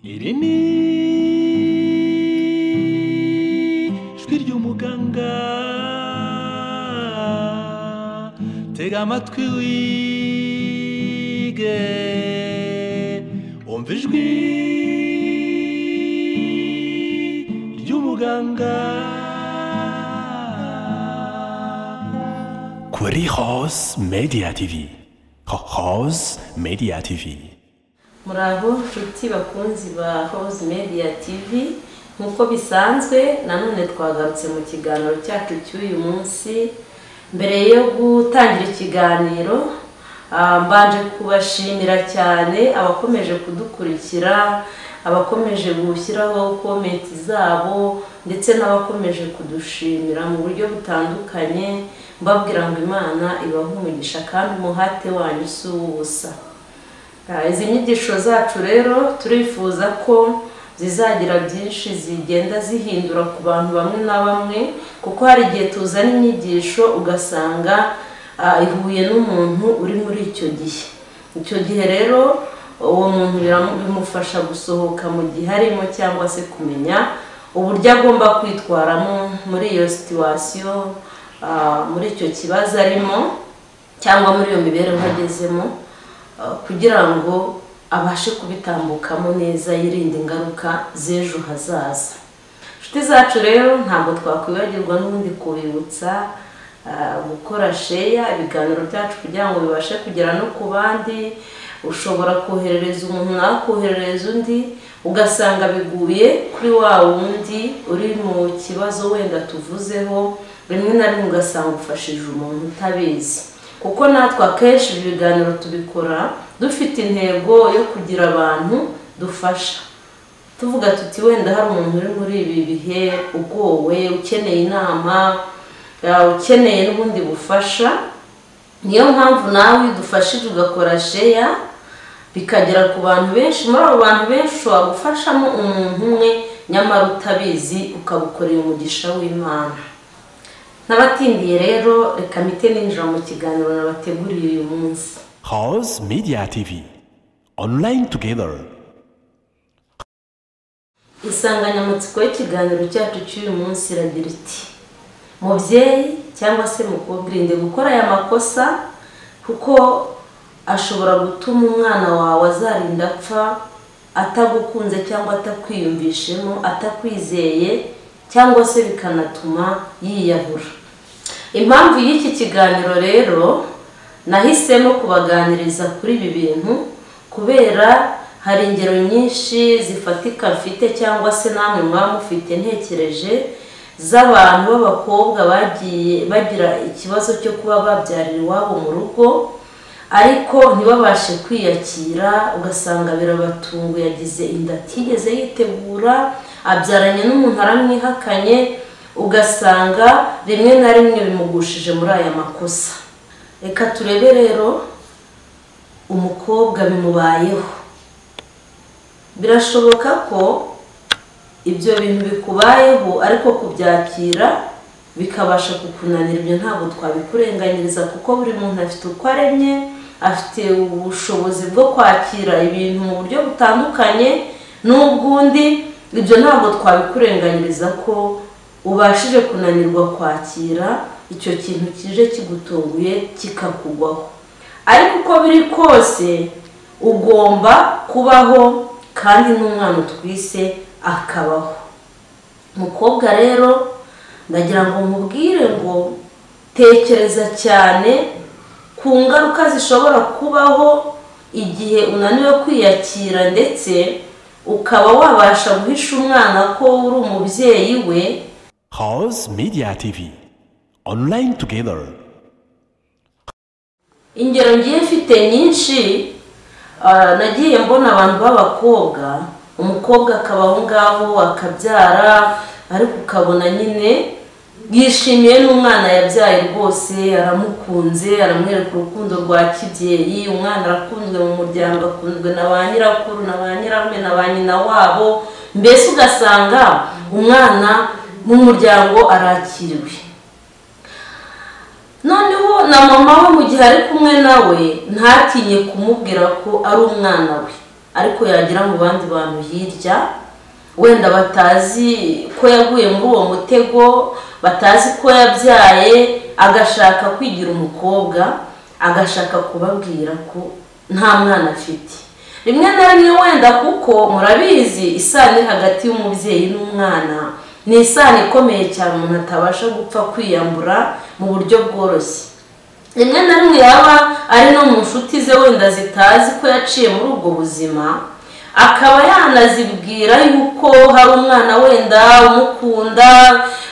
Iri ni ijwi ry'umuganga, tega amatwi wige, umva ijwi ry'umuganga. Kuri Hose Media TV, Hose Media TV. Muraho nshuti bakunzi ba Hose Media TV, nk'uko bisanzwe nanone twagarutse mu kiganiro cyacu cy'uyu munsi. Mbere yo gutangira ikiganiro, mbanje kubashimira cyane abakomeje kudukurikira, abakomeje gushyiraho comment zabo, ndetse n'abakomeje kudushimira mu buryo butandukanye. Mbabwira ngo Imana ibahe umugisha kandi umuhate wanyu si uw'ubusa. Izi nyigisho zacu rero turifuza ko zizagira byinshi zigenda zihindura ku bantu bamwe na bamwe, kuko hari igihe tuzana inyigisho ugasanga ihuye n'umuntu uri muri icyo gihe. Icyo gihe rero uwo muntu bimufasha gusohoka mu gihe arimo, cyangwa se kumenya uburyo agomba kwitwaramo muri iyo situation, muri icyo kibazo arimo, cyangwa muri iyo mibereho agezemo, kugira ngo abashe kubitambukamo neza, yirinde ingaruka z'ejo hazaza. Inshuti zacu rero ntabwo twakwibagirwa n'ubundi kubibutsa gukora share ibiganiro byacu kugira ngo bibashe kugera no ku bandi. Ushobora koherereza umuntu nawe akoherereza undi, ugasanga biguye kuri wa wundi uri mu kibazo wenda tuvuzeho, rimwe na rimwe ugasanga ufashije umuntu utabizi. Kuko natwe akenshi ibi biganiro tubikora dufite intego yo kugira abantu dufasha, tuvuga tuti wenda hari umuntu uri muri ibi bihe ugowe, ukeneye inama, ukeneye n'ubundi bufasha. Niyo mpamvu nawe dufashije ugakora share bikagera ku bantu benshi. Muri abo bantu benshi ushobora gufashamo umuntu umwe nyamara utabizi, ukabukorera umugisha w'Imana. N'abatindiye rero reka mpite ninjira mu kiganiro nabateguriye uyu munsi. Hose Media TV, online together. Insanganyamatsiko y'ikiganiro cyacu cy'uyu munsi iragira iti: mubyeyi cyangwa se mukobwa, irinde gukora aya makosa, kuko ashobora gutuma umwana wawe azarinda apfa atagukunze cyangwa atakwiyumvishemo, atakwizeye, cyangwa se bikanatuma yiyahura. Impamvu y'iki kiganiro rero nahisemo kubaganiriza kuri ibi bintu, kubera hari ingero nyinshi zifatika mfite, cyangwa se namwe mwaba mufite ntekereje, z'abantu b'abakobwa bagiye bagira ikibazo cyo kuba babyarira iwabo mu rugo, ariko ntibabashe kwiyakira, ugasanga birabatunguye, yagize inda atigeze yitegura, abyaranye n'umuntu aramwihakanye, ugasanga rimwe na rimwe bimugushije muri aya makosa. Reka turebe rero umukobwa bimubayeho. Birashoboka ko ibyo bintu bikubayeho, ariko kubyakira bikabasha kukunanira. Ibyo ntabwo twabikurenganyiriza, kuko buri muntu afite uko aremye, afite ubushobozi bwo kwakira ibintu mu buryo butandukanye n'ubw'undi. Ibyo ntabwo twabikurenganyiriza ko ubashije kunanirwa kwakira icyo kintu kije kigutunguye kikakugwaho. Ariko uko biri kose ugomba kubaho, kandi n'umwana utwise akabaho. Mukobwa rero ndagira ngo nkubwire ngo tekereza cyane ku ngaruka zishobora kubaho igihe unaniwe kwiyakira, ndetse ukaba wabasha guhisha umwana ko uri umubyeyi we. Hose Media TV, online together. Ingero ngiye mfite nyinshi, nagiye mbona abantu b'abakobwa, umukobwa akaba aho ngaho akabyara, ariko ukabona nyine yishimiye n'umwana yabyaye rwose, aramukunze, aramwereka urukundo rwa kibyeyi, umwana arakunzwe mu muryango, akunzwe na ba nyirakuru na ba nyirarume na ba nyina wabo, mbese ugasanga umwana mu muryango arakiriwe. Noneho na mama we mu gihe ari kumwe nawe ntatinye kumubwira ko ari umwana we, ariko yagira mu bandi bantu hirya wenda batazi ko yaguye muri uwo mutego, batazi ko yabyaye, agashaka kwigira umukobwa, agashaka kubabwira ko nta mwana afite. Rimwe na rimwe wenda kuko murabizi isano hagati y'umubyeyi n'umwana ni isano ikomeye cyane umuntu atabasha gupfa kwiyambura mu buryo bworoshye. Rimwe na rimwe yaba ari no mu nshuti ze wenda zitazi ko yaciye muri ubwo buzima, akaba yanazibwira yuko hari umwana wenda umukunda,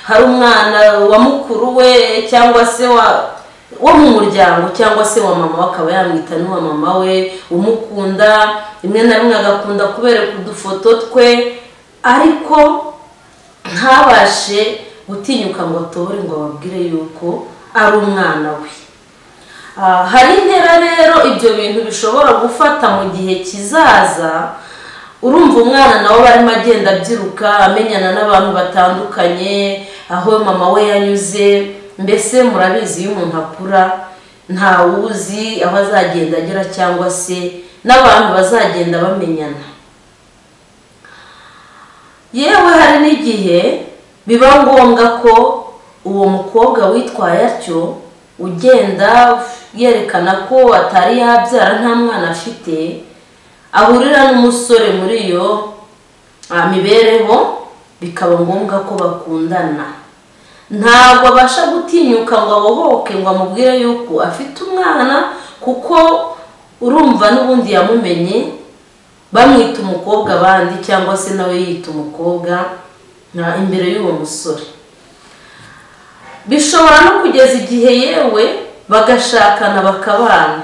hari umwana wa mukuru we cyangwa se wo mu muryango cyangwa se wa mama, akaba yamwita n'uwa mama we umukunda. Rimwe na rimwe agakunda kubereka udufoto twe, ariko ntabashe gutinyuka ngo atobore ngo ababwire yuko ari umwana we. Hari intera rero ibyo bintu bishobora gufata mu gihe kizaza. Urumva umwana nawe barimo agenda abyiruka, amenyana n'abantu batandukanye, aho mama we yanyuze. Mbese murabizi iyo umuntu akura ntawuzi aho azagenda agera cyangwa se n'abantu bazagenda bamenyana. Yewe hari n'igihe biba ngombwa ko uwo mukobwa witwaye atyo, ugenda yerekana ko atari yabyara nta mwana afite, ahurira n'umusore muri iyo mibereho, bikaba ngombwa ko bakundana. Ntabwo abasha gutinyuka ngo abohoke ngo amubwire yuko afite umwana, kuko urumva n'ubundi yamumenye bamwita umukobwa abandi cyangwa se nawe yita umukobwa imbere y'uwo musore. Bishobora no kugeza igihe yewe bagashakana bakabana,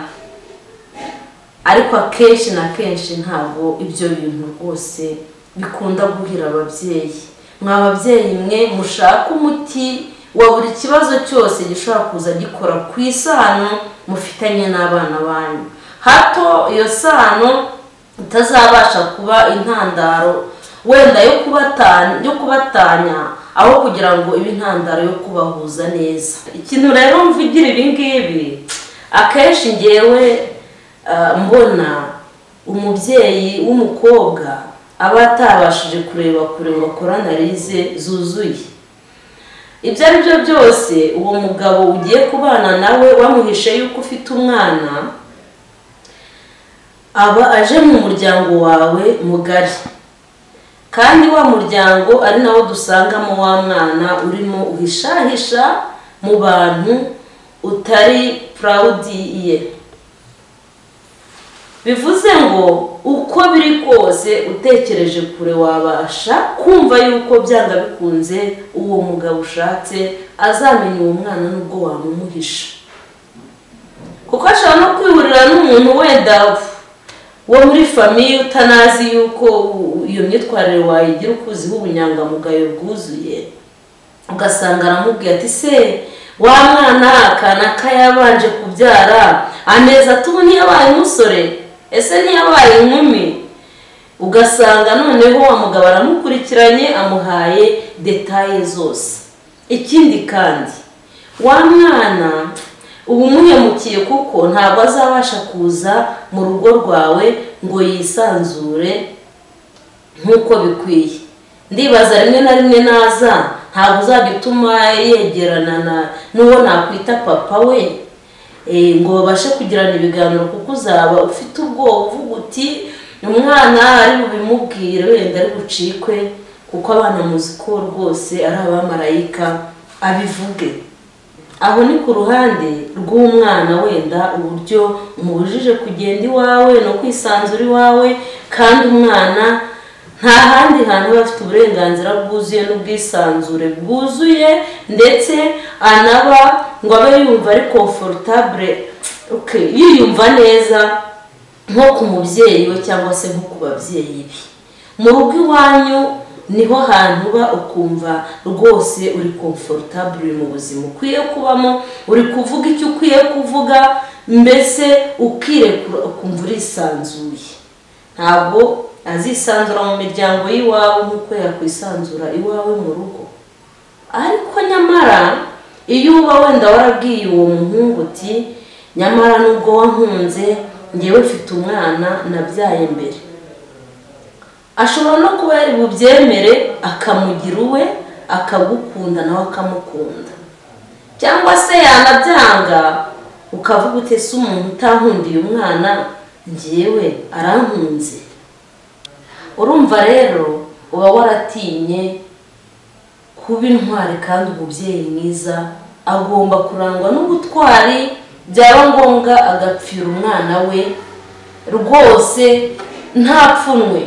ariko akenshi na kenshi ntabwo ibyo bintu rwose bikunda guhira ababyeyi. Mwa babyeyi mwe mushaka umuti wa buri kibazo cyose gishobora kuza gikora ku isano mufitanye n'abana banyu, hato iyo sano itazabasha kuba intandaro wenda yo kubatanya, aho kugira ngo ibe intandaro yo kubahuza neza. Ikintu rero mvugira ibi ngibi, akenshi ngewe mbona umubyeyi w'umukobwa aba atabashije kureba kure ngo akore analize zuzuye. Ibyo ari byo byose uwo mugabo ugiye kubana nawe wamuhishe yuko ufite umwana, aba aje mu muryango wawe mugari, kandi wa muryango ari nawo dusangamo wa mwana urimo uhishahisha mu bantu utari proud ye. Bivuze ngo uko biri kose utekereje kure wabasha kumva yuko byanga bikunze uwo mugabo ushatse azamenya uwo mwana nubwo wamumuhisha, kuko ashobora no kwihurira n'umuntu wenda wo muri famiye utanazi yuko iyo myitwarire wayigira ukuziho ubunyangamugayo bwuzuye, ugasanga aramubwiye ati se wa mwana kanaka yabanje kubyara amezi atatu ntiyabaye umusore, ese ntiyabaye inkumi? Ugasanga noneho wa mugabo aramukurikiranye amuhaye detaye zose. Ikindi kandi wa mwana ubu umuhemukiye, kuko ntabwo azabasha kuza mu rugo rwawe ngo yisanzure nk'uko bikwiye. Ndibaza rimwe na rimwe naza ntabwo uzajya utuma yegerana n'uwo nakwita papa we ngo babashe kugirana ibiganiro, kuko uzaba ufite ubwoba uvuga uti umwana ari bubimubwire wenda ari bucikwe, kuko abana muzi ko rwose ari abamarayika, abivuge. Aho ni ku ruhande rw'umwana wenda uburyo umubujije kugenda iwawe no kwisanzura iwawe, kandi umwana nta handi hantu aba afite uburenganzira bwuzuye n'ubwisanzure bwuzuye, ndetse anaba ngo abe yumva ari comfortable, yiyumva neza nko ku mubyeyi we cyangwa se nko ku babyeyi be. Mu rugo iwanyu niho hantu uba ukumva rwose uri comfortable mu buzima ukwiye kubamo, uri kuvuga icyo ukwiye kuvuga, mbese ukirekura ukumva urisanzuye. Ntabwo azisanzura mu miryango y'iwawe nk'uko yakwisanzura iwawe mu rugo. Ariko nyamara iyo uba wenda warabwiye uwo muhungu uti nyamara nubwo wankunze ngewe mfite umwana nabyaye mbere, Ashobora no kuba yari bubyemere akamugira uwe, akagukunda nawe akamukunda, cyangwa se yanabyanga ukavuga uti ese umuntu utankundiye umwana njyewe arankunze. Urumva rero uba waratinye kuba intwari, kandi umubyeyi mwiza agomba kurangwa n'ubutwari, byaba ngombwa agapfira umwana we rwose nta pfunwe.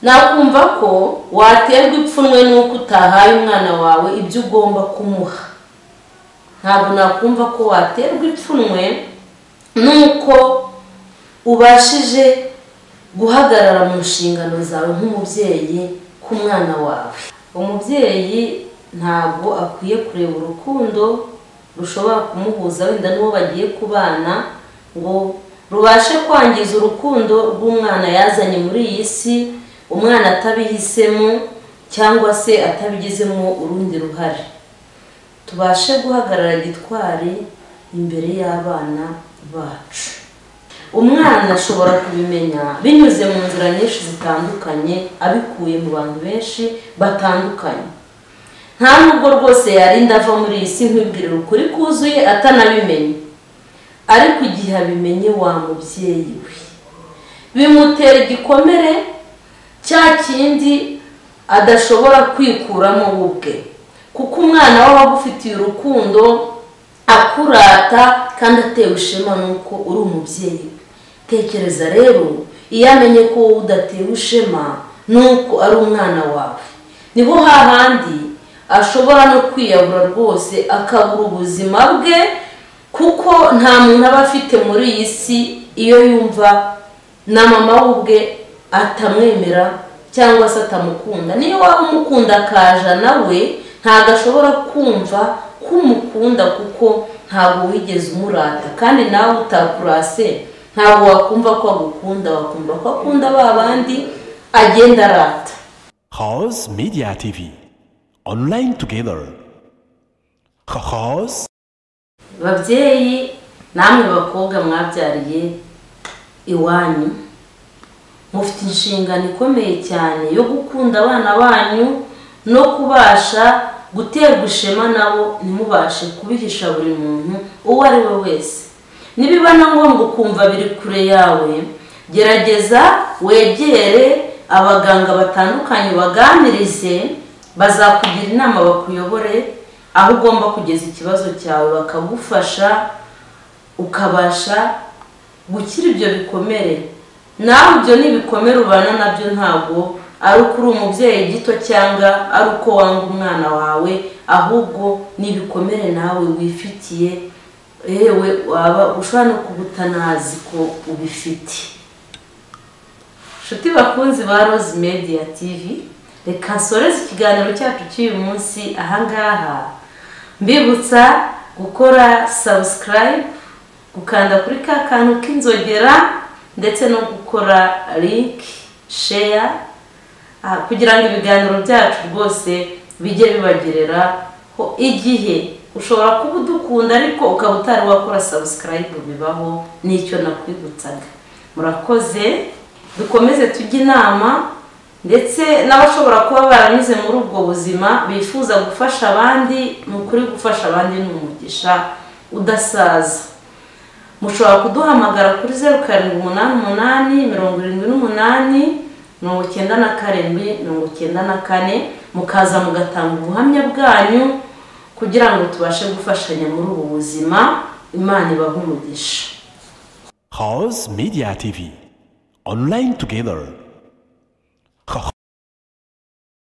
Nakumva ko waterwa ipfunwe n'uko utahaye umwana wawe ibyo ugomba kumuha. Ntabwo nakumva ko waterwa ipfunwe n'uko ubashije guhagarara mu nshingano zawe nk'umubyeyi ku mwana wawe. Umubyeyi ntabwo akwiye kureba urukundo rushobora kumuhuza wenda n'uwo bagiye kubana ngo rubashe kwangiza urukundo rw'umwana yazanye muri iyi si, umwana atabihisemo cyangwa se atabigizemo urundi ruhare. Tubashe guhagarara gitwari imbere y'abana bacu. Umwana ashobora kubimenya binyuze mu nzira nyinshi zitandukanye, abikuye mu bantu benshi batandukanye. Nta nubwo rwose yarinda ava muri iyi si nkwibwirira ukuri kuzuye atanabimenye, ariko igihe abimenye wa mubyeyi we bimutera igikomere cya kindi adashobora kwikuramo ubwe, kuko umwana we aba agufitiye urukundo, akurata kandi atewe ishema nuko uri umubyeyi. Tekereza rero iyo amenye ko wowe udatewe ishema nuko ari umwana wawe, niho hahandi ashobora no kwiyahura rwose akabura ubuzima bwe, kuko nta muntu aba afite muri iyi si iyo yumva na mama we ubwe atamwemera cyangwa se atamukunda. Niyo waba umukunda akaja nawe ntabwo ashobora kumva ko umukunda, kuko ntabwo wigeze umurata, kandi nawe utakurase ntabwo wakumva ko agukunda, wakumva ko akunda ba bandi agenda arata. House Media TV Online together. House. Babyeyi namwe bakobwa mwabyariye iwanyu, mufite inshingano ikomeye cyane yo gukunda abana banyu no kubasha guterwa ishema nabo, ntimubashe kubihisha buri muntu uwo ari we wese. Nibiba na ngombwa ukumva biri kure yawe, gerageza wegere abaganga batandukanye baganirize, bazakugira inama bakuyobore aho ugomba kugeza ikibazo cyawe, bakagufasha ukabasha gukira ibyo bikomere. Nawe ibyo ni ibikomere ubana nabyo, ntabwo ari uko uri umubyeyi gito cyangwa ari uko wanga umwana wawe, ahubwo ni ibikomere nawe wifitiye, yewe waba ushobora no kuba utanazi ko ubifite. Nshuti bakunzi ba Rose Media TV, reka nsoreze ikiganiro cyacu cy'uyu munsi ahangaha, mbibutsa gukora subscribe, gukanda kuri ka kantu k'inzogera, ndetse no gukora like, share, kugira ngo ibiganiro byacu rwose bijye bibagereraho igihe. Ushobora kuba udukunda ariko ukaba utari wakora subscribe, bibaho, nicyo nakwibutsaga. Murakoze, dukomeze tujye inama, ndetse n'abashobora kuba baranyuze muri ubwo buzima bifuza gufasha abandi. Ni ukuri gufasha abandi ni umugisha udasaza. Mushobora kuduhamagara kuri 0788 78 97 94, mukaza mugatanga ubuhamya bwanyu kugira ngo tubashe gufashanya muri ubu buzima. Imana ibahe umugisha. House Media TV Online together.